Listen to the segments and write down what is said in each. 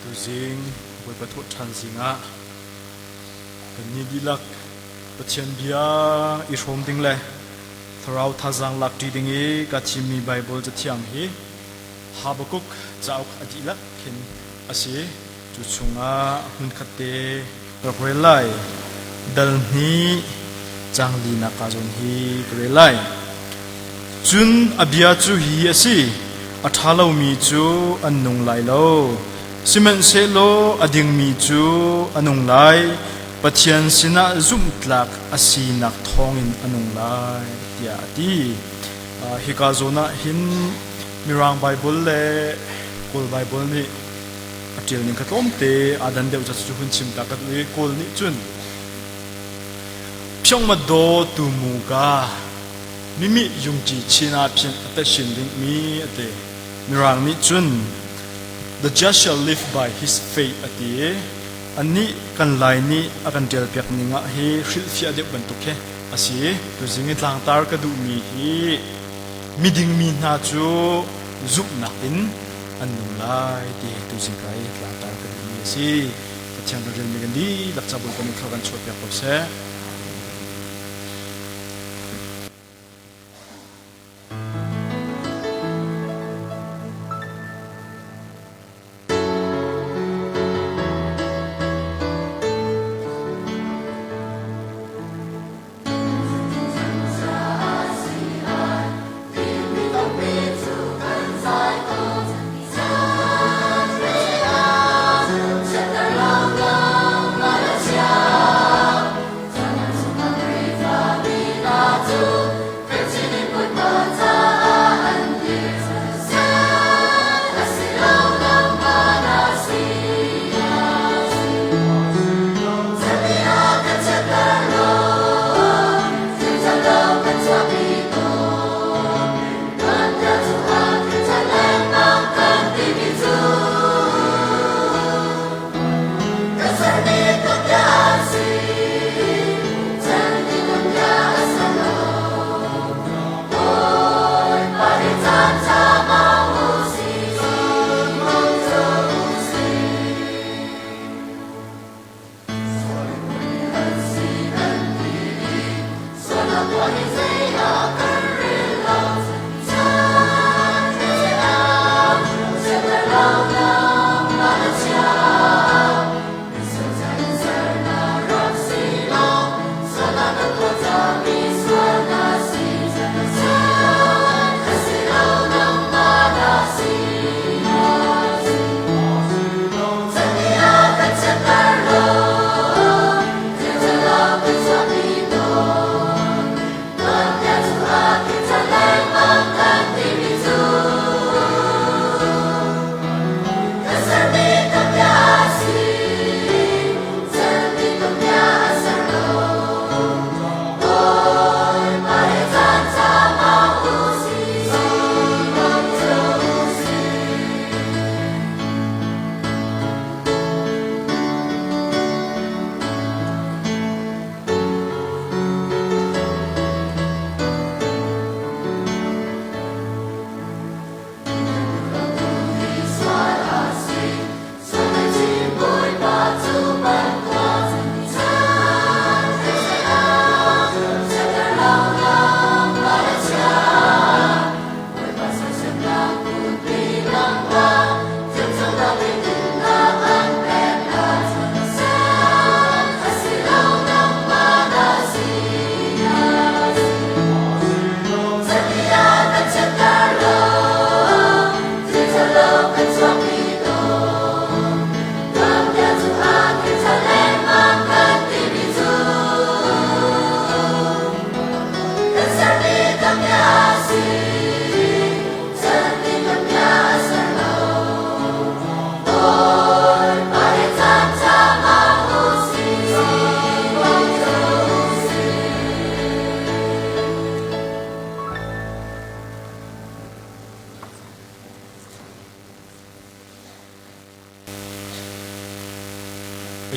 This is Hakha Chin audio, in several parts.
Tuzing Bawipa thawhṭhan zingah kannih dihlak Pathian bia i hrawm ding le thlarau thazaang lakṭi ding i ka thimmi Baibal Cathiang hi Habakkuk cauk a dihlak hin a si. Cu chungah hmunkhat te ka rak rel lai. Dal hnih caang linak ka zawn hi ka rel lai. Cun a bia cu hi a si, a ṭha lomi cu an nung lai lo, sihmanhsehlaw a dingmi cu a nung lai, Pathian sinah zumhtlak a sinak thawngin a nung lai, tiah a ti. Hika zawn ah hin Mirang Baibal le Kawl Baibal nih a ṭial ning kha tlawmte aa dan deuh ca cu hun chim ta ka duh i Kawl nih cun Phiongmadaw tu mu ka mimi yungṭi chin ah phian a teshin ding mi a ti. Mirang nih cun The just shall live by his faith a ti i annih kan Lai nih a kan ṭialpiak ning ah hi hrilhfiah deuh bantuk khi a si. Tuzing i tlangtar ka duhmi hi miding mi hna cu zumhnak in an nung lai ti hi tuzing ka i tlangtar ka duhmi a si. Pathian kan rianmi kan dihlak ca Bawipa nih thla kan chuahpiak ko seh.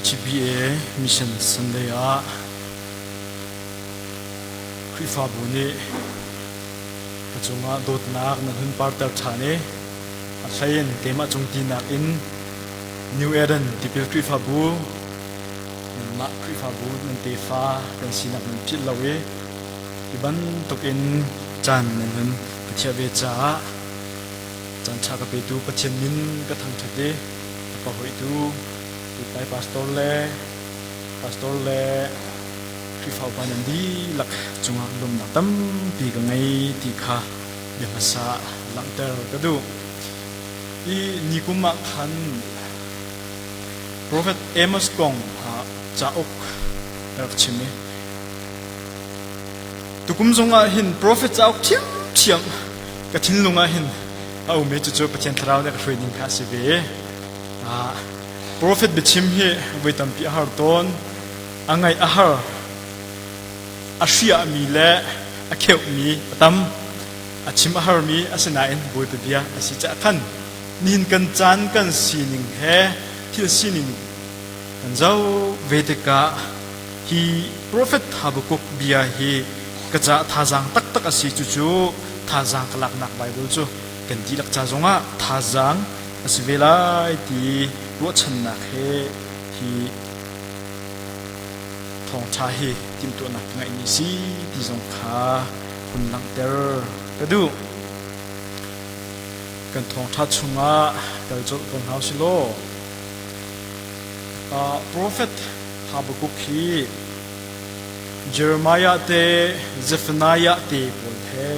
HBA Mission Sunday ah Khrihfabu nih ka cungah dawtnak nan hun parter ṭhan i a hlei in keimah cung tinak in. New Eden tipil Khrihfabu nanmah Khrihfabu nan tefa kan sinak nan philh lo i hi bantuk in caan nan hun ka thiah ve caah caan ṭha ka petu Pathian min ka thangṭhat i a ka hoihtu Tupai pastor le pastor le Khrihfa upa nan dihlak cungah lawmhnak tampi ka ngei ti kha bia hmasa langhter ka duh. Hi nikum ah khan Profet Amos kong cauk ka rak chim i tukum zong ah hin profet cauk ṭhiamṭhiam ka thinlung ah hin a um i cucu Pathian Thlarau nih a ka hruai ning kha a si ve. Profet biachim hi voi tampi a har tawn. A ngaih a har. A hriahmi le a kheuhmi a tam. A chim a harmi asinain Bawipa bia a si caah khan nihin kan caan kan sining he thil sining kan zoh ve tikah hi profet Habakkuk bia hi ka caah thazaang taktak a si. Cucu thazaang ka laknak Baibal cu kan dihlak ca zongah thazaang a si ve lai ti ruahchannak he hi thawngṭha hi timhtuahnak ka ngeihmi si ti zong kha hun langhter ka duh. Kan thawngṭha chungah kal colh ko hna usih law Profet Habakkuk hi Jeremiah te Zephaniah te pawl he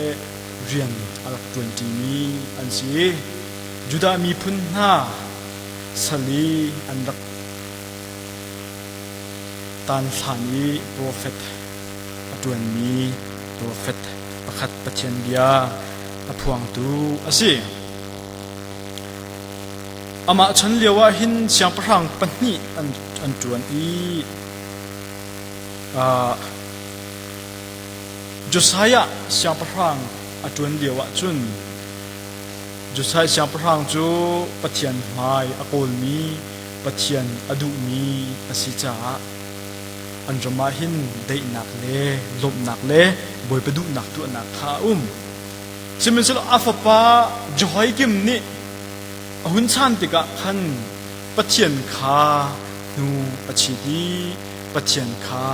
rian a rak ṭuanṭimi an si i Judah miphun hna sal i an rak taan hlan i profet a ṭuanmi profet pakhat Pathian bia a phuangtu a si. Amah chan lio ah hin siangpahrang pahnih an ṭuan i Josiah siangpahrang a ṭuan lio ah cun Josiah siangpahrang cu Pathian hmai a kawlmi Pathian a duhmi a si caah an ram ah hin daihnak le lawmhnak le Bawipa duhnak tuahnak kha a um. Sihmanhsehlaw a fapa Jehoiakim nih a hun chan tikah khan Pathian kha hnu a chit i Pathian kha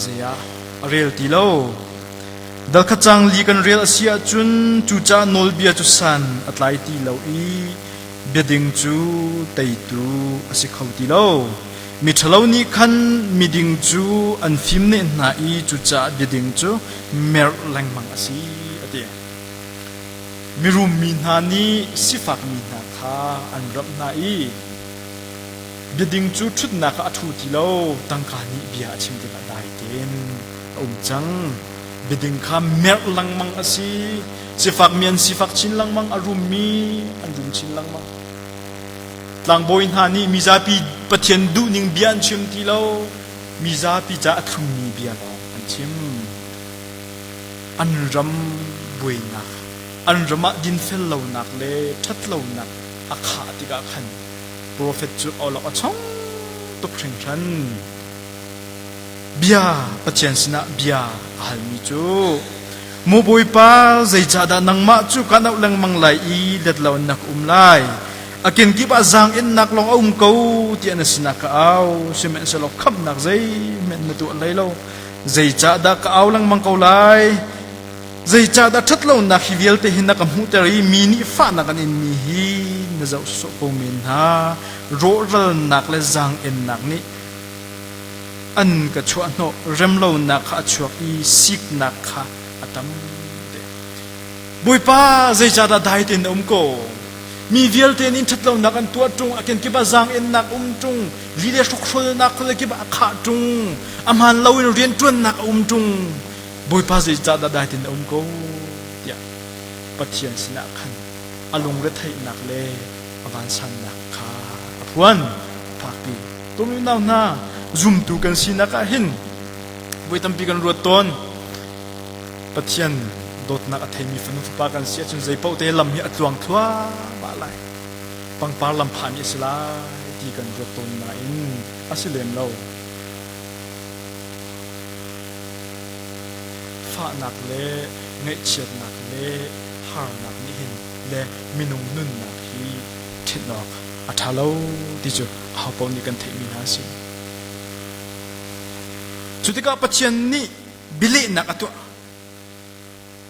zei ah a rel ti lo. Dal khat cang li kan rel a si ahcun cucaah nawlbia cu san a tlai ti lo i biading cu teitu a si kho ti lo. Miṭhalo nih khan miding cu an fimneh hna i cucaah biading cu merh lengmang a si, a ti. Mirum mi hna nih sifakmi hna kha an ramh hna i biading cu ṭhutnak ah a ṭhu ti lo, tangka nih bia a chim tikah dai tein a um cang. Biading kha merh lengmang a si. Sifakmi an sifak chin lengmang, a rummi an rum chin lengmang. Tlangbawi hna nih mizapi Pathian duhning bia an chim ti lo, mizapi ca a thlummi bia lawng an chim. An ram buainak, an ram ah dinfel lonak le ṭhat lonak a khah tikah khan profet cu awlok a chong tuk hringhran. Bia Pathian sinah bia a halmi cu Maw Bawipa, zeicahdah nangmah cu kan auh lengmang lai i let lo in na ka um lai? A kenkip ah zaang-ennak lawng a um ko tiah na sinah ka au. Sihmanhsehlaw khamhnak zeihmanh na tuah hlei lo. Zeicahdah ka au lengmang ko lai? Zeicahdah ṭhatlonak hi vialte hi na ka hmuhter i mi nih fahnak an inmi hi na zoh sawh ko men hna? Rawhralnak le zaang-ennak nih an ka chuahhnawh remlonak kha a chuak i siknak kha a tam te. Bawipa, zeicahdah dai tein na um ko? Mi vialte nih ṭhatlonak an tuah ṭung, a kenkip ah zaang-ennak um ṭung, li le hrokhrolnak khuazakip ah a khah ṭung, a hmaan loin rianṭuannak a um ṭung. Bawipa, zeicahdah dai tein na um ko? tiah Pathian sinah khan a lungretheihnak le a vansannak kha a phuan. Fakpi. Tum unau hna, zumtu kan sinak ah hin voi tampi kan ruat tawn. Pathian dawtnak a theimi fanu fapa kan si ahcun zeipaoh te lam hi a tluang thluahmah lai. Pangpar lam phahmi a si lai ti kan ruat tawn nain a si lem lo. Fahnak le ngaihchiatnak le harnak nih hin le minung nunnak hi ṭhinh awk. A ṭha lo ti cu ahopaoh nih kan theihmi hna a si. Cu tikah Pathian nih bialehnak a tuah.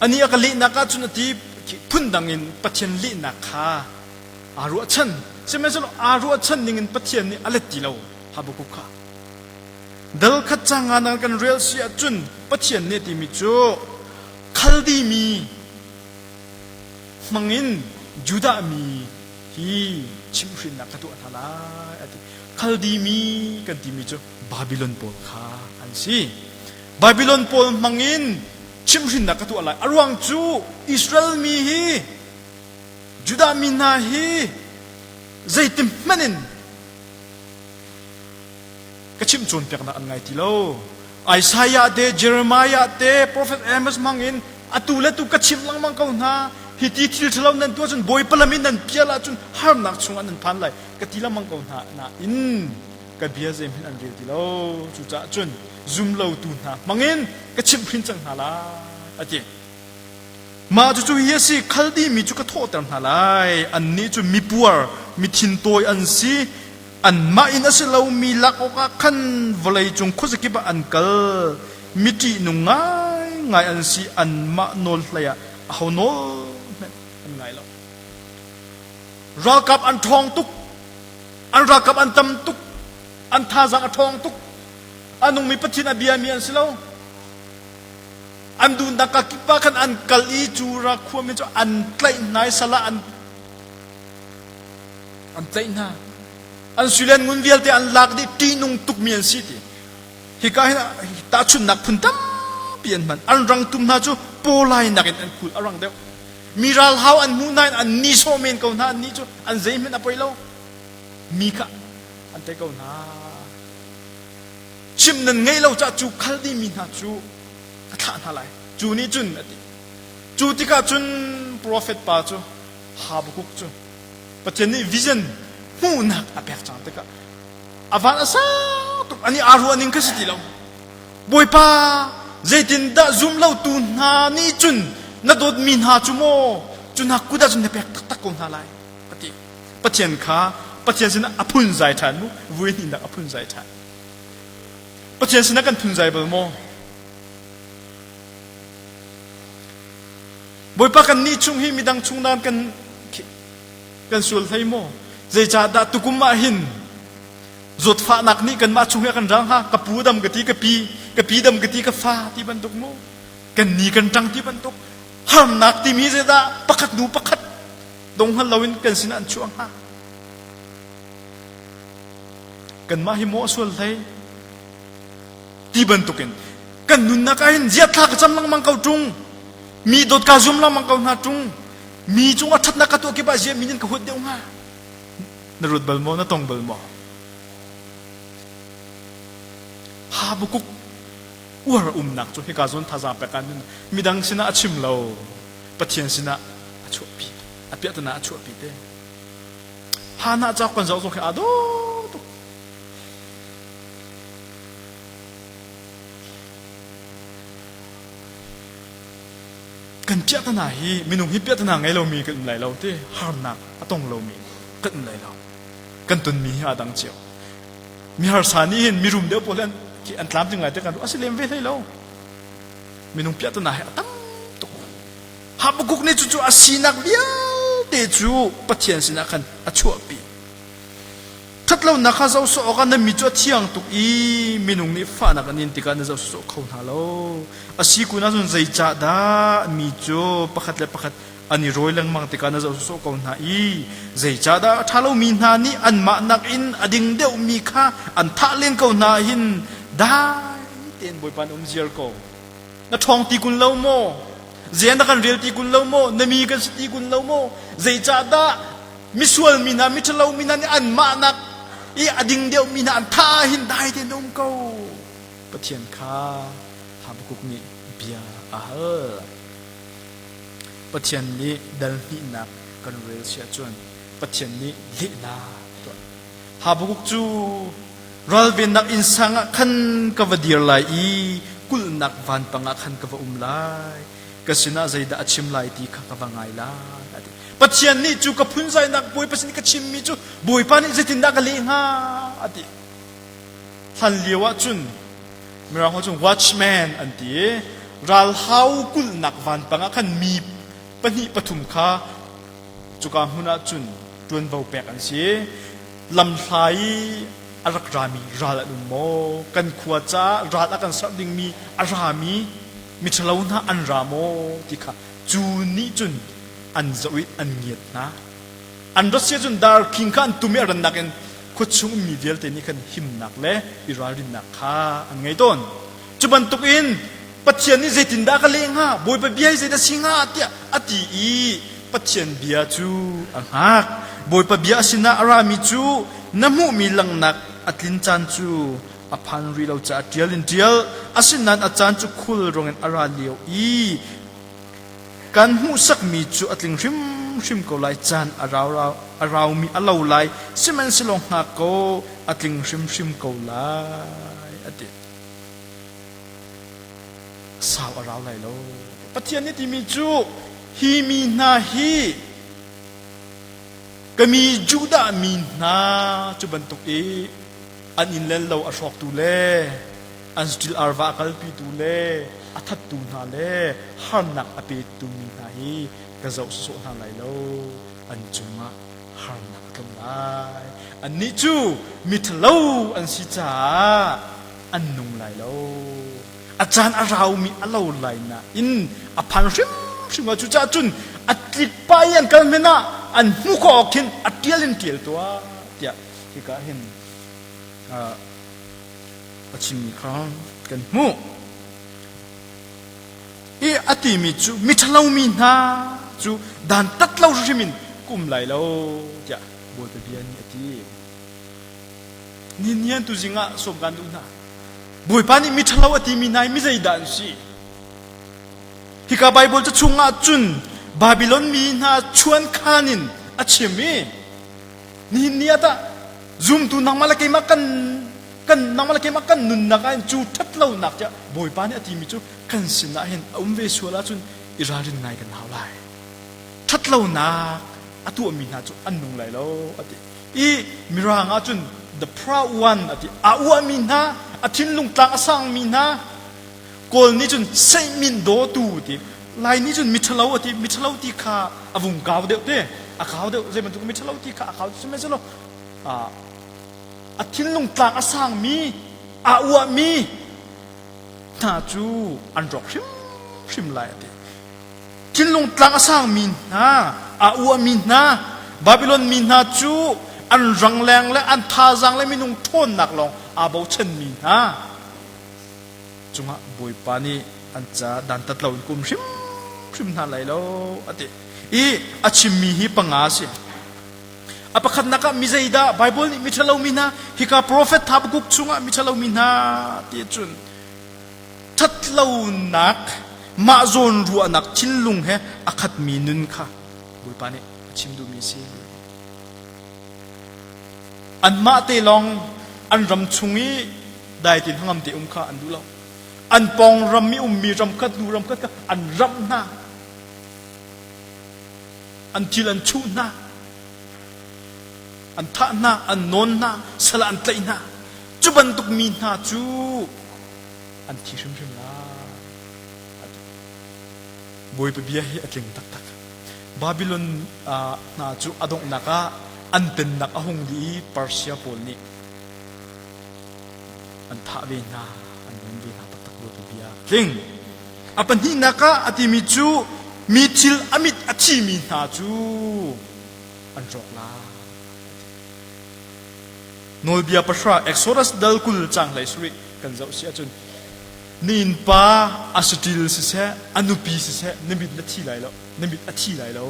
Anih a ka lehnak ahcun a ti phundang in Pathian lehnak kha aa ruahchan. Sihmanhsehlaw aa ruahchan ningin Pathian nih a let ti lo Habakkuk kha. Dal khat cang nga nan kan rel si ahcun Pathian nih a timi cu Khaldi mi hmangin Judah mi hi chimhhrinnak ka tuah hna lai a ti. Khaldi mi kan timi cu Babylon pawl kha an si. Babylon pawl hmangin chimhhrinnak ka tuah lai. A ruang cu Israel mi hi Judah mi hna hi zeitin hmanh in ka chimh cawnpiaknak an ngai ti lo. Isaiah te, Jeremiah te, Prophet Amos hmang in atu le tu ka chimh lengmang ko hna. Hi ti thil ṭhalo nan tuah cun Bawipa lam in nan pial ahcun harnak chungah nan phan lai ka ti lengmang ko hna nain ka bia zeihmanh an rel ti lo. Cucaah cun zumlotu hna hmangin ka chimhhrin cang hna lai a ti. Mah cucu hi a si, Khaldi mi cu ka thawhter hna lai. Annih cu mipuar, mi thintawi an si. Anmah in a si lomi lak awkah khan vawleicung khuazakip ah an kal. Mi ṭihnung ngaingai an si, anmah nawl hlei ah aho nawl hmanh an ngai lo. Ralkap an ṭhawng tuk, an ralkap an tam tuk, an thazaang a ṭhawng tuk. A nungmi Pathian a biami an si lo. An duhnak ka kip ah khan an kal i cu ra khuami cu an tlaih hna i sal ah an an tlaih hna. An sui le an ngun vialte an lak dih ṭihnung tukmi an si ti. Hika hin tahchunhnak phun tampi an hman. An rangtum hna cu pawlai nakin an khul a rang deuh. Mi ralhau an hmuh hna in an ni sawh men ko hna an nih cu an zeihmanh a poi lo. Mi kha an tei ko hna. Chimh nan ngeih lo caah cu Khaldi mi hna cu ka thlah hna lai. Cu nih cun a ti. Cu tikah cun profet pa cu Habakkuk cu Pathian nih vision hmuhnak a pek cang tikah a van a sau tuk ani aa ruah ning kha si ti lo. Bawipa zeitindah zum lotu hna nih cun na dawtmi hna cu maw cu hna kut ah cun na pek taktak ko hna lai a ti. Pathian kha Pathian sinah a phunzai ṭhan mu vui hnihnak a phunzai ṭhan. Pathian sinah kan phunzai bal maw? Bawipa kan nih chung hi midang chung nan kan kan sual hlei maw? Zeicahdah tukum ah hin zawtfahnak nih kanmah chung hi a kan rang hnga? Ka pu dam ka ti, ka pi, ka pi dam ka ti, ka fa ti bantuk mu. Kan ni kan ṭang ti bantuk. Harnak timi zeidah pakhat hnu pakhat dong hngal loin kan sinah an chuah hnga? Kanmah hi maw a sual hlei? Ti bantukin kan nunnak ah hin ziathla ka cam lengmang ko ṭung. Mi dawt kaa zuam lengmang ko hna ṭung. Mi cungah ṭhatnak ka tuah kip ah ziah mi nih ka huat deuh hnga? Na ruat bal maw? Na tong bal maw? Habakkuk uar umnak cu hika zawn thazaang pek ah nun midang sinah a chim lo. Pathian sinah a chuahpi. A piahtana a chuahpi te. Hannah cauk kan zoh zong khi aa dawh tuk. Kan piahtana hi minung hi piahtana ngei lomi kan um lai lo ti harnak a tong lomi kan um lai lo. Kan tonmi hi aa dang cio. Mi harsa nih hin mirum deuh pawl an an tlamtling lai te kan ruah a si lem ve hlei lo. Minung piahtana hi a tam tuk. Habakkuk nih cucu a sinak vialte cu Pathian sinah khan a chuahpi. Ṭhatlonak kha zoh sawh awkah na mi cu a thiang tuk i minung nih fahnak an in tikah na zoh sawh kho hna lo. A si kun ahcun zeicahdah mi cu pakhat le pakhat an i rawi lengmang tikah na zoh sawh ko hna i zeicahdah a ṭha lomi hna nih anmah nakin a ding deuhmi kha an thah len ko hna hin dai tein Bawipa na um ziar ko. Na ṭhawng ti kun lo maw? Zei na kan rel ti kun lo maw? Na mi kan si ti kun lo maw? Zeicahdah misual mi hna, miṭhalo mi hna nih anmah nak i a ding deuhmi hna an thah ah hin dai tein na um ko? Pathian kha Habakkuk nih bia a hal. Pathian nih dal hnihnak kan rel si ahcun Pathian nih lehnak a tuah. Habakkuk cu ralvennak innsang ah khan ka va dir lai i kulhnak vanpang ah khan ka va um lai. Ka sinah zeidah a chim lai ti kha ka va ngai lai, a ti. Pathian nih cu ka phunzainak Bawipa sin ka chimmi cu Bawipa nih zeitindah ka leh hnga a ti. Hlan lio ah cun Mirang holh cun watchman an ti i ralhau kulhnak vanpang ah khan mi pahnih pathum kha cuka hmun ah cun ṭuanvo pek an si. Lamhla i a rak rami ral an um maw? Kan khua caah ral a kan serh dingmi a rami miṭhalo hna an ra maw ti kha cu nih cun an zoh i an ngiat hna. An rat si ahcun darkhing kha an tum i a rannak in khuachung ummi vialte nih khan himnak le i ralrinnak kha an ngei tawn. Cu bantukin Pathian nih zeitindah ka leh hnga, Bawipa bia hi zeidah si hnga tiah a ti i Pathian bia cu a hngak. Bawipa bia a sinah a rami cu na hmuhmi langhnak a tlin caan cu a phan rih lo caah ṭial in ṭial, asinain a caan cu khulrang in a ra lio i Kan hmuhsakmi cu a tling hrimhrim ko lai. Caan a rau a raumi a lo lai. Sihmanhsehlaw hngak ko, a tling hrimhrim ko lai, a ti. Sau a rau lai lo. Pathian nih timi cu hi mi hna hi ka mi Judah mi hna cu bantuk i an inn le lo a hrawktu le an saṭil arva a kalpitu le a thattu hna le harnak a petu mi hna hi ka zoh sawsawh hna lai lo an cungah harnak a tlung lai annih cu miṭhalo an si caah an nung lai lo a caan a raumi a lo lai nain a phan hrimhrim ah cucaah cun a tlik pa i an kal hmanh ah an hmuh khawh awk khin a ṭial in ṭial tuah tiah hika hin a chimmi kha kan hmuh. I a timi cu miṭhalo mi hna cu dantat lo hrim in kum lai lo tiah Bawipa bia nih a ti. Ni nian tu zing ah sawm kan duh hna. Bawipa nih miṭhalo a timi hna hi mi zeidah an si? Hika Baibal ca chungah cun Babylon mi hna chuankhan in a chim i nihin ni ah tah zumtu nangmah le keimah kan kan nangmah le keimah kan nunnak ah hin cu ṭhat lonak tiah Bawipa nih a timi cu kan sinah hin a um ve sual ahcun i ralrin ngai kan hau lai. Ṭhat lonak a tuahmi hna cu an nung lai lo a ti. I Mirang ah cun the proud one a ti. Aa uahmi hna, a thinlung tlang a sangmi hna, Kawl nih cun seihmin dawtu ti. Lai nih cun miṭhalo a ti. Miṭhalo ti kha a vung kau deuh te. A kau deuh zei bantuk miṭhalo ti kha a kau sihmanhsehlaw a thinlung tlang a sangmi aa uahmi hna cu an rawk hrimhrim lai a ti. Thinlung tlang a sangmi hna, aa uahmi hna, Babylon mi hna cu an rangleng le an thazaang le minung ṭhawnnak lawng aa bochanmi hna cungah Bawipa nih an ca dantat loin kum hrimhrim hna lai lo a ti. I a chimmi hi panga a si. A pakhatnak ah mi zeidah Baibal nih miṭhalo mi hna hika profet Habakkuk chungah miṭhalo mi hna ti cun ṭhatlonak mah zawn ruahnak thinlung he a khatmi nun kha Bawipa nih a chim duhmi a si. Anmah te lawng an ram chung i dai tein hnangam te um kha an duh lo. An pawng ram i ummi ram khat hnu ram khat kha an ramh hna. An thil an chuh hna, an thah hna, an nawn hna, sal ah an tlaih hna. Cu bantuk mi hna cu an thi hrimhrim lai. Bawipa bia hi a tling taktak. Babylon hna cu a donghnak ah an pennak a hung dih i Persia pawl nih an thah ve hna, an nawn ve hna taktak Bawipa bia a tling. A pahnihnak ah a timi cu mi thil a mit a thimi hna cu an rawk lai. Nawlbia pahra Exodus dal 20 cang hlei sarih kan zoh si ahcun na innpa a saṭil siseh a nupi siseh na mit na thi lai lo na mit a thi lai lo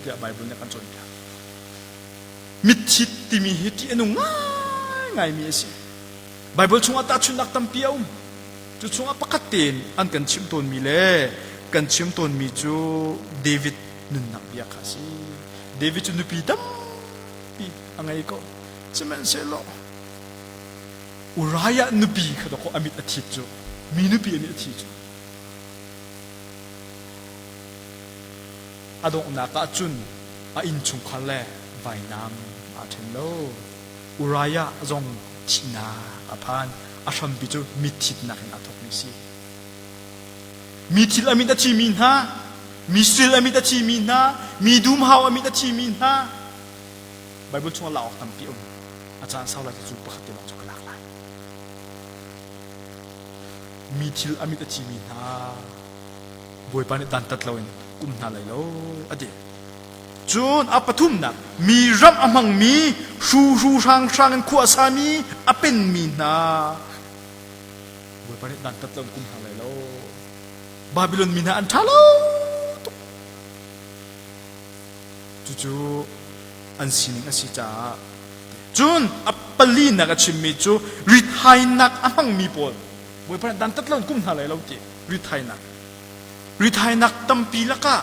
tiah Baibal nih a kan cawnpiak. Mitthit timi hi ṭih a nung ngaingaimi a si. Baibal chungah tahchunhnak tampi a um. Cu chungah pakhat tein an kan chimh tawnmi le kan chim tawnmi cu David nunnak bia kha a si. David cu nupi tampi a ngei ko. Sihmanhsehlaw Uriah nupi kha dawkaw a mit a thit cu mi nupi a mit a thi cu. A donghnak ah cun a. A innchungkhar le vainam aa ṭhen lo. Uriah zong thihnak a phan. A hrampi cu mithitnak in aa thawkmi a si. Mi thil a mit a thimi hna, mi sil a mit a thimi hna, mi dumhau a mit a thimi hna, Bible chungah lak awk tampi a um. A caan sau lai cu pakhat te lawng cu ka lak lai. Mi thil a mit a thimi hna, Bawipa nih dantat loin kum hna lai lo, a ti. Cun a pathumnak, mi ram a hmangmi, hruhru hranghrang in khua a sami, a penmi hna, Bawipa nih dantat loin kum hna lai lo. Babylon mi hna an ṭha lo tuk. Cucu an sining a si caah. Cun a palinak a chimmi cu rithainak a hmangmi pawl Bawipa nih dantat loin kum hna lai lo ti rithainak. Rithainak tampi lakah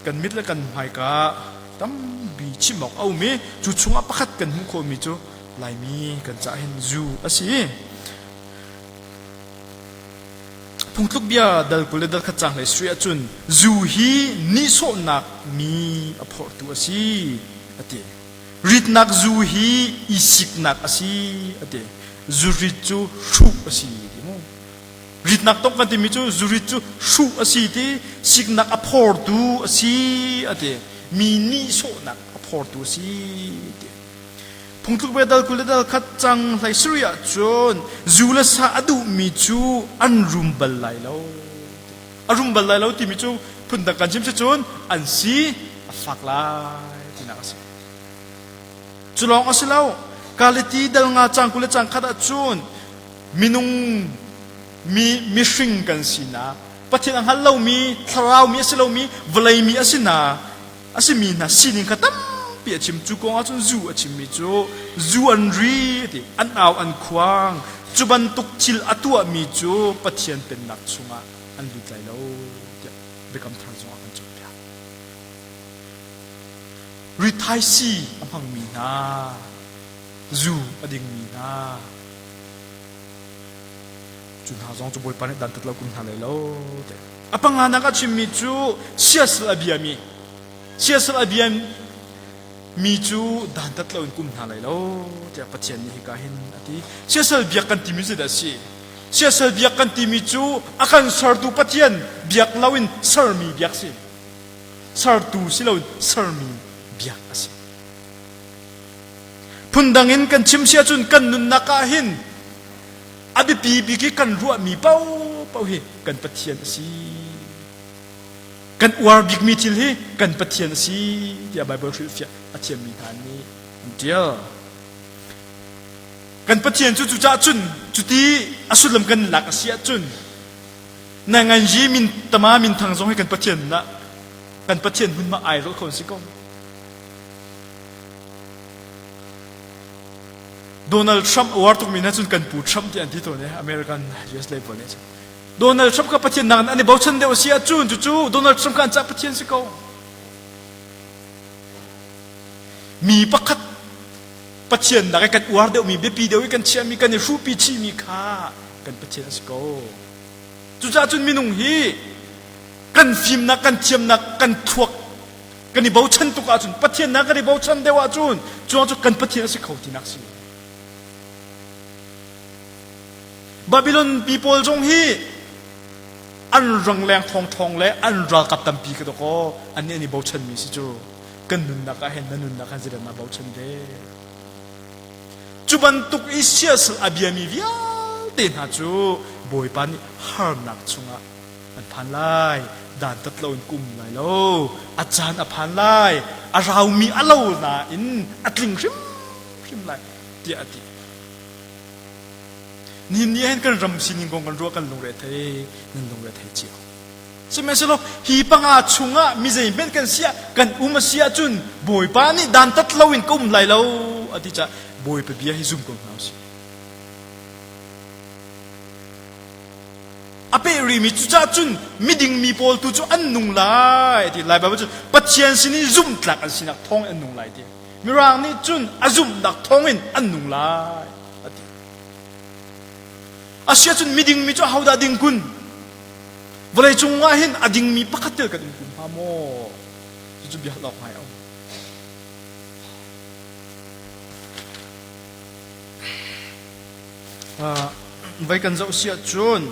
kan mit le kan hmaika tampi chim awk a um i cu chungah pakhat kan hmuh khawhmi cu Laimi kan caah hin zu a si. Phungtluk bia dal 20 le dal khat caang hlei sui ahcun zu hi nihsawhnak mi a phorhtu a si a ti. Ritnak zu hi i siknak a si a ti. Zurit cu hruh a si ti mu. Ritnak tok kan timi cu zurit cu hruh a si ti, siknak a phortu a si a ti. Mi nihsawhnak a phortu a si ti. Phungtluk bia dal 20 le dal khat cang hlei sarih ahcun zu le sa a duhmi cu an rum bal lai lo. A rum bal lai lo timi cu phundang kan chim si cun an si a fak lai tinak a si. Cu lawng a si lo. Kaliti dal nga cang 20 le cang khat ahcun minung mi mihring kan sinak Pathian a hngal lomi thlarau mi a si lomi vawlei mi a si na a simi hna sining kha tampi a chim. Cu kong ahcun zu a chimmi cu zu an ri ti an au an khuang cu bantuk thil a tuahmi cu Pathian pennak chungah an lut lai lo tiah Biakam Thar zongah kan cawnpiak. Rithaisii a hmangmi hna, zu a dingmi hna, cu hna zong cu Bawipa nih dantat lo kum hna lai lo ti. A panganak a chimmi cu siasal a biami siasal a biami cu dantat lo in kum hna lai lo tiah Pathian nih hika hin a ti. Siasal biak kan timi zeidah a si? Siasal biak kan timi cu a kan sertu Pathian biak loin sermi biak si. Sertu si loin sermi biak a si. Phundang in kan chim si ahcun kan nunnak ah hin a biapi bik i kan ruahmi paohpaoh hi kan Pathian a si. Kan uar bikmi thil hi kan Pathian a si tiah Baibal hrilhfiah a thiammi hna nih an ṭial. Kan Pathian cu cucaah cun cuti a sullam kan lak a si ahcun nanganji min tama min thang zong hi kan Pathian na kan Pathian hmunhma ai rawh kho an si ko. Donald Trump uar tukmi hna cun kan pu Trump ti an ti tawn i American US lei pawl nih cun Donald Trump kha Pathian nak an i bochan deuh a si ahcun cucu Donald Trump kha an cah Pathian si ko. Mi pakhat Pathian nak i kan uar deuhmi biapi deuh i kan chiahmi kan i hruhpi chihmi kha kan Pathian a si ko. Cucaah cun minung hi kan fimnak kan thiamnak kan thluak kan i bochan tuk ahcun Pathian nak kan i bochan deuh ahcun cuang cu kan Pathian a si kho tinak si. Babylon pi pawl zong hi an rangleng thawngthawng le an ralkap tampi ka dawkaw an nih an i bochanmi si cu kan nunnak ah hin na nunnak han zeidah naa bochan ve cu bantuk i siasal a biami vialte hna cu Bawipa nih harnak chungah an phan lai dantat loin ka um lai lo a caan a phan lai a raumi a lo nain a tling hrimhrim lai tiah a ti nihin ni hin kan ram sining kong kan ruah kan lungre thei nan lungre thei cio sihmanhsehlaw hi panga chungah mi zeihmanh kan siah kan um a si ahcun bawipa nih dantat loin ka um lai lo a ti caah bawipa bia hi zum ko hna usih A peh rihmi cucaah cun miding mi pawl tu cu an nung lai ti Lai Baibal cu Pathian sin i zumhtlak an sinak thawng in an nung lai ti. Mirang nih cun a zumhnak thawng in an nung lai a ti. Asiahcun miding mi cu ahodah ding kun? Vawlei cung ah hin a dingmi pakhat tel kan um kun hnga maw? Cucu bia hal awk ngai a um. Vai kan zoh siah cun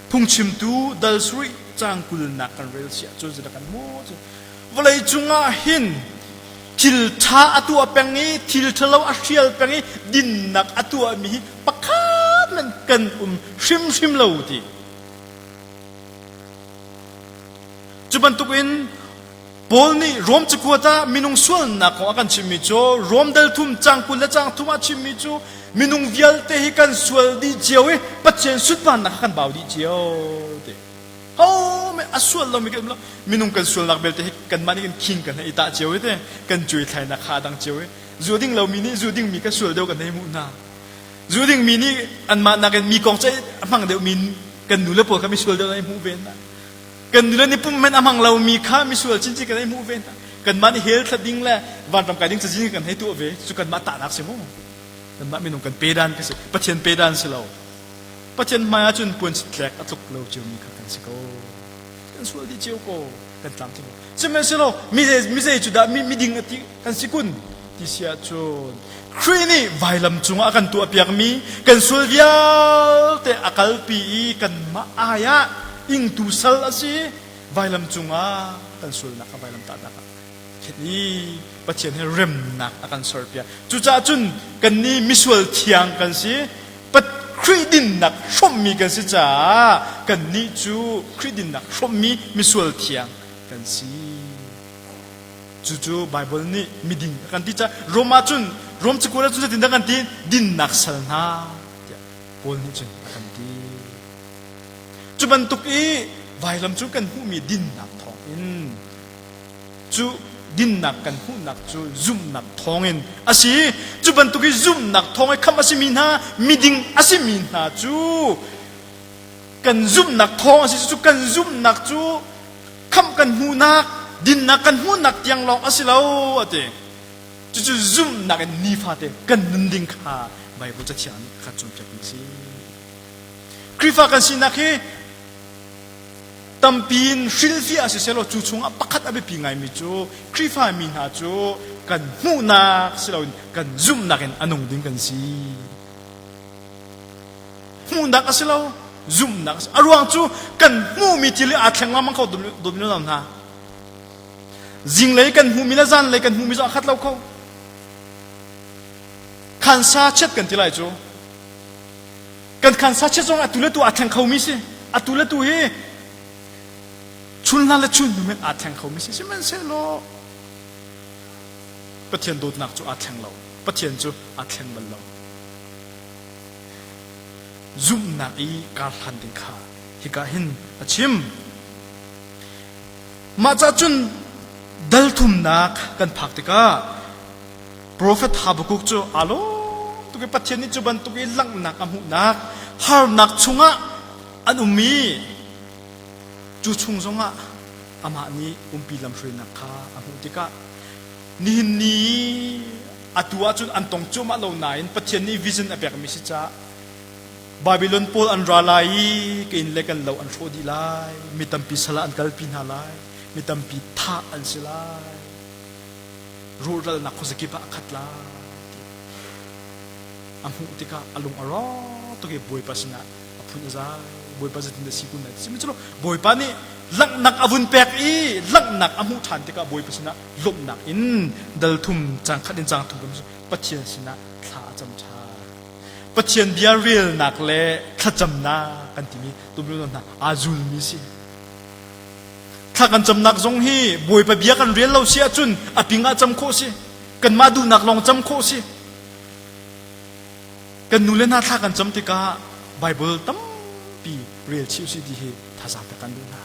phungchimtu dal sarih caang kulnak kan rel siah cun zeidah kan hmuh cu vawlei cungah hin thil ṭha a tuah peng i thil ṭhalo a hrial peng i dinnak a tuahmi hi pakhat hmanh kan um hrimhrim lo ti. Cu bantukin Paul nih Rom cakuat ah minung sualnak kong a kan chimmi cu Rom dal thum cang 20 le cang thum ah chimmi cu minung vialte hi kan sual dih cio i Pathian sunparnak kha kan bau dih cio ti. Ho me a sual lomi kan um lo. Minung kan sualnak belte hi kanmah nih kan khing kan hei i tah cio i te kan cuai thlainak kha a dang cio i zu ding lomi nih zu dingmi kan sual deuh kan hei hmuh hna. Zu dingmi nih anmah nakin mi kong ceih a hmang deuhmi kan nu le pawl kha misual deuh an hei hmuh ve hna. Kan nule nih pum hmanh a hmang lomi kha misual chinchin kan hei hmuh ve hna. Kanmah nih hell thla ding le vanram kai ding cazin kan hei tuah ve. Cu kanmah tahnak si mu. Kanmah minung kan pedan ka si. Pathian pedan si lo. Pathian hmai ahcun puan tlek a tluk lo ciomi kha kan si ko. Kan sual dih cio ko. Kan tlamtling lo. Sihmanhsehlaw mizei mizei cu dah mi miding a ti kan si kun ti si ahcun Khrih nih vailam cungah a kan tuahpiakmi kan sual vialte a kalpi i kanmah ai ah ingtu sal a si vailam cungah kan sualnak kha vailam tahnak ah khenh i Pathian he remnak a kan serpiak. Cucaah cun kannih misual thiang kan si Khrih dinnak hrawmmi kan si caah kannih cu Khrih dinnak hrawmmi misual thiang kan si. Cucu Baibal nih miding a kan ti caah Rom ah cun Rom cakuat ah cun zeitindah kan ti dinnak sal hna tiah Paul nih cun a kan ti. Cu bantuk i vailam cu kan hmuhmi dinnak thawngin cu dinnak kan hmuhnak cu zumhnak thawngin a si. Cu bantuk i zumhnak thawng i khamh a simi hna miding a simi hna cu kan zumhnak thawng a si cu kan zumhnak cu khamh kan hmuhnak dinnak kan hmuhnak tiang lawng a si lo a ti. Cucu zumhnak in nifate kan nun ding kha Baibal Cathiang nih a kan cawnpiakmi a si. Khrihfa kan sinak hi tampi in hrilhfiah si sehlaw cu chungah pakhat a biapi ngaimi cu Khrihfa mi hna cu kan hmuhnak si loin kan zumhnak in a nung ding kan si. Hmuhnak a si lo, zumhnak a si. A ruang cu kan hmuhmi thil hi aa thleng lengmang kho dawmi hna. Zinglei kan hmuhmi le zanlei kan hmuhmi zong a khat lo kho. Khansa chiat kan ti lai cu. Kan khansa chiat zong atu le tu aa thleng khomi si. Atu le tu hi chun hlan le chun hnu men aa thleng khomi si. Sihmanhsehlaw Pathian dawtnak cu aa thleng lo. Pathian cu aa thleng bal lo. Zumhnak i kar hlan ding kha hika hin a chim. Mah ca cun dal thumnak kan phak tikah Profet Habakkuk cu aa lawm tuk i Pathian nih cu bantuk i langhnak a hmuhnak harnak chungah an um i cu chung zongah amah nih umpi lamhruainak kha a hmuh tikah nihin ni atu ahcun an tong cuahmah lo nain Pathian nih vision a pekmi si caah Babylon pawl an ra lai i ka inn le kan lo an hrawh dih lai mi tampi sal ah an kalpi hna lai mi tampi thah an si lai rawhralnak khuazakip ah a khat lai ti a hmuh tikah a lung a rawk tuk i Bawipa sinah a phun a zai Bawipa zeitin dah si kun lai sihmanhsehlaw Bawipa nih langhnak a vun pek i langhnak a hmuh ṭhan tikah Bawipa sinah lawmhnak in dal thum cang khat in cang thum kan Pathian sinah thla a cam ṭhan Pathian bia relnak le thlacamnak kan timi tumlun hna aa zulmi si Thla kan camnak zong hi Bawipa bia kan rel lo si ahcun a ping ah cam khawh si. Kanmah duhnak lawng cam khawh si. Kan nu le hna thla kan cam tikah Bible tampi rel chih usih ti hi thazaang pek kan duh hna.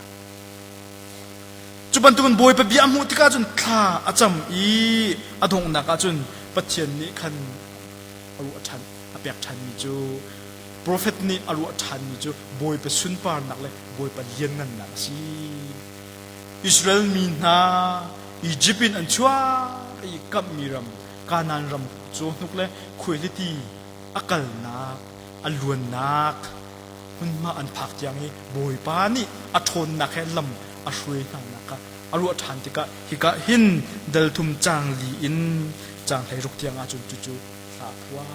Cu bantukin Bawipa bia a hmuh tikah cun thla a cam i a donghnak ah cun Pathian nih khan a ruah ṭhan a pek ṭhanmi cu Profet nih a ruah ṭhanmi cu Bawipa sunparnak le Bawipa lianngannak a si. Israel mi hna Izipt in an chuah i kamhmi ram Kanaan ram cawhnuk le khuailiti a kalnak, a luannak hmun. Hmunhma an phak tiang i Bawipa nih a ṭhawnnak he lam a hruai hnanak kha a ruah ṭhan tikah hika hin dal thum caang li in caang 16 tiang ahcun cucu hla a phuah.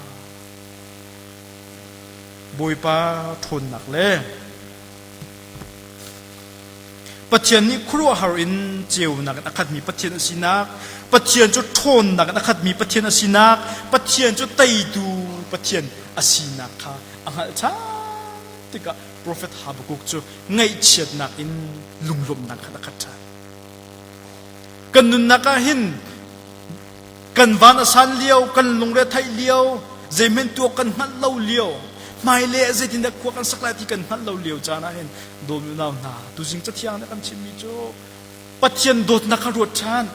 Bawipa ṭhawnnak le Pathian nih khuaruahhar in ceunak in a khatmi Pathian a sinak, Pathian cu ṭhawnnak in a khatmi Pathian a sinak, Pathian cu teitu Pathian a sinak kha a hngalh ṭhan tikah profet Habakkuk cu ngaihchiatnak in lunglawmhnak khan a khat ṭhan. Kan nunnak ah hin kan van a san lio, kan lungre theih lio, zeihmanh tuak kan hngalh lo lio, hmailei ah zeitindah khua kan sak lai ti kan hngalh lo lio caan ah hin dawmi unau hna, tuzing cathiang nih a kan chimmi cu Pathian dawtnak kha ruat ṭhan.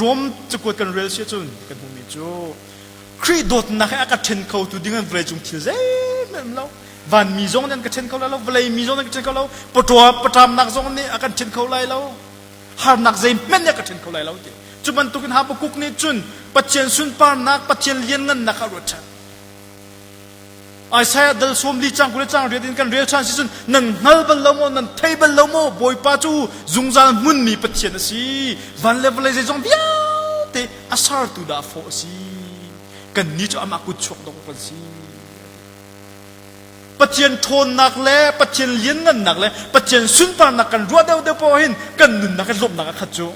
Rom cakuat kan rel si ahcun kan hmuhmi cu Khrih dawtnak he a ka ṭhen khotu ding an vawleicung thil zeihmanh um lo. Vanmi zong nih an ka ṭhen kho lai lo, vawlei mi zong nih an ka ṭhen kho lo, pawṭaw paṭamnak zong nih a kan ṭhen kho lai lo. Harnak zeihmanh nih a ka ṭhen kho lai lo ti. Cu bantukin Habakkuk nih cun Pathian sunparnak, Pathian lianngannak kha a ruat ṭhan. Isaiah dal sawm li cang 20 le cang riat in kan rel ṭhan si cun nan hngal bal lo maw, nan thei bal lo maw, Bawipa cu zungzal hmunmi Pathian a si. Van le vawlei zeizong vialte a sertu dah fawh a si. Kannih cu amah kut chuak dawh kan si. Pathian ṭhawnnak le Pathian lianngannak le Pathian sunparnak kan ruah deuhdeuh paoh hin kan nunnak hi lawmhnak a khat cu.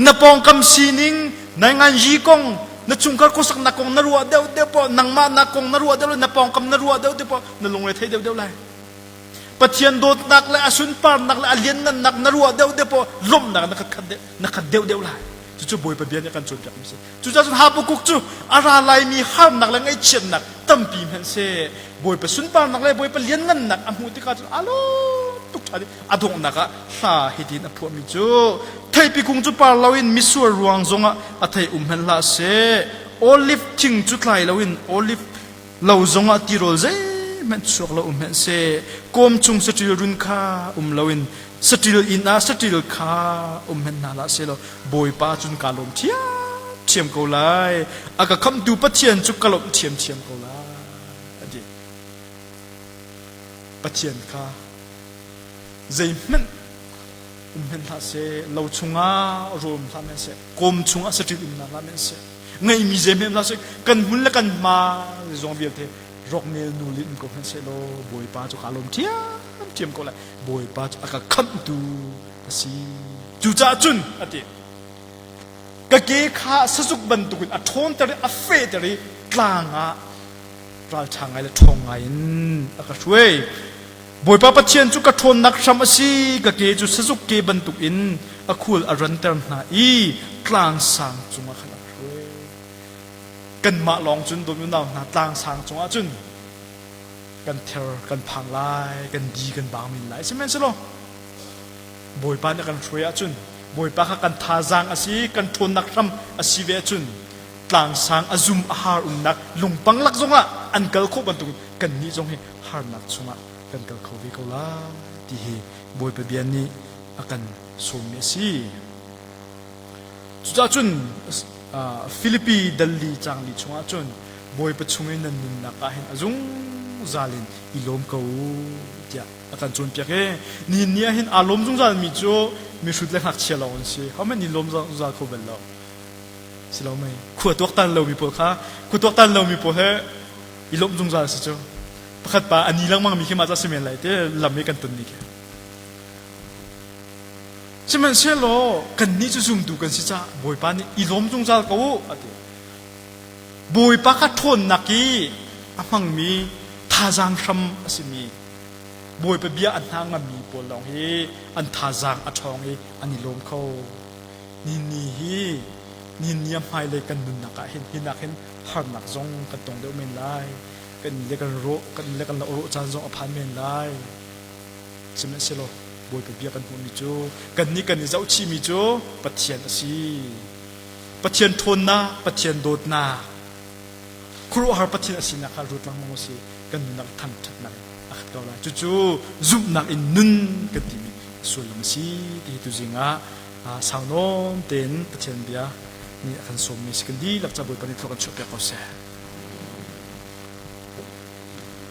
Na pawngkam sining, na nganyi kong, na chungkhar khuasaknak kong na ruah deuhdeuh paoh, nangmah nak kong na ruah deuh na pawngkam na ruah deuhdeuh paoh, na lungre thei deuhdeuh lai. Pathian dawtnak le a sunparnak le a lianngannak na ruah deuhdeuh paoh lawmhnak na khat khat deuh, na khat deuhdeuh lai. Cucu Bawipa bia nih a kan cawnpiakmi a si. Cucaah cun Habakkuk cu a ra laimi harnak le ngaihchiatnak tampi hmanhseh Bawipa sunparnak le Bawipa lianngannak a hmuh tikah cun aa lawm tuk ṭhan i a donghnak ah hla hitin a phuahmi cu theipi kung cu par loin misual ruang zongah a thei um hmanh hlah seh olive thing cu tlai loin olive lo zongah tirawl zeihmanh chuak lo um hmanh seh kawm chung saṭil run kha um loin saṭil inn ah saṭil kha um hmanh hna hlah seh law Bawipa cun kaa lawm ṭhiamṭhiam ko lai a ka khamhtu Pathian cu ka lawmh ṭhiamṭhiam ko lai a ti Pathian kha zeihmanh um hmanh hlah seh lo chungah rawl um hlah seh kawm chungah saṭil um hna hlah seh ngeihmi zeihmanh hlah seh kan hmun le kan hma zong vialte roknel nu in ko hmanh seh law Bawipa cu kaa lawm ṭhiamṭhiam ko lai Bawipa cu a ka khamhtu a si cucaah cun a ti ka ke kha sazuk bantukin a ṭhawnter i a fehter i tlang ah ralṭha ngai le ṭhawng ngai in a ka hruai Bawipa Pathian cu ka ṭhawnnak hram a si ka ke cu sazuk ke bantukin a khul a ranter hna i tlang sang cungah khan a hruai kanmah lawng cun dawt unau hna tlang sang cungah cun kan ther kan phang lai kan di kan bang men lai sihmanhsehlaw Bawipa nih a kan hruai ahcun Bawipa kha kan thazaang a si kan ṭhawnnak hram a si ve ahcun tlangsang a zum a har umnak lungpang lak zongah an kal khawh bantuk kannih zong hi harnak chungah kan kal kho ve ko lai ti hi Bawipa bia nih a kan sawmmi a si. Cucaah cun Filipi dalli cangli chungah cun Bawipa chung i nan nunnak ah hin a zungzal in i lawm ko u tiah a kan cawnpiak i nihin ni ah hin aa lawm zungzalmi cu mihrut le ngakchia lawng an si. Hohmanh nih lawm zungzal kho bal lo. Si lo mei? Khua tuaktan lomi pawl kha khua tuaktan lomi pawl he i lawmh zungzal si cu. Pakhat pa a ni lengmangmi khi mah ca si men lai te lam i kan tonmi khi. Sihmanhsehlaw kannih cu zumtu kan si caah Bawipa nih i lawm zungzal ko u a ti. Bawipa kha ṭhawnnak i a hmangmi thazaang hram a simi Bawipa bia a hna ngammi pawl lawng hi an thazaang a ṭhawng i an i lawm kho. Ni ni hi ni ni a hmailei kan nunnak ah hin hinak hin harnak zong kan tong deuh men lai. Kan le kan rawh kan le kan rawh caan zong a phan men lai. Sihmanhsehlaw Bawipa bia kan hmuhmi cu kannih kan i zohchihmi cu Pathian a si. Pathian ṭhawnnak, Pathian dawtnak, khuaruahhar Pathian a sinak kha ruat lengmang u sih. Kan nunnak thangṭhatnak in a khat ko lai. Cucu zumhnak in nun kan timi sullam a si ti hi tuzing ah sau nawn tein Pathian bia nih a kan sawmmi si kan dihlak ca Bawipa nih thlua kan chuahpiak ko seh.